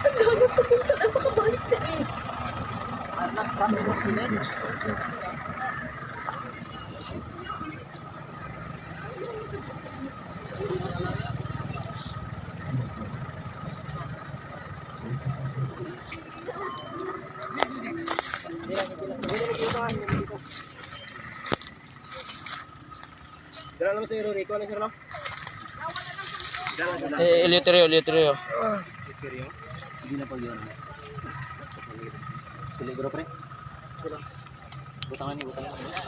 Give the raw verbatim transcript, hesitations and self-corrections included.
Ang ganas sa kung saan makabalik sa iyo. Dala naman sa Rurico, ano, sir, no? Eh, Eleuterio, Eleuterio. Eleuterio? Hindi na pag yun. Sili, bro, pre. Butangan ni, butangan ni.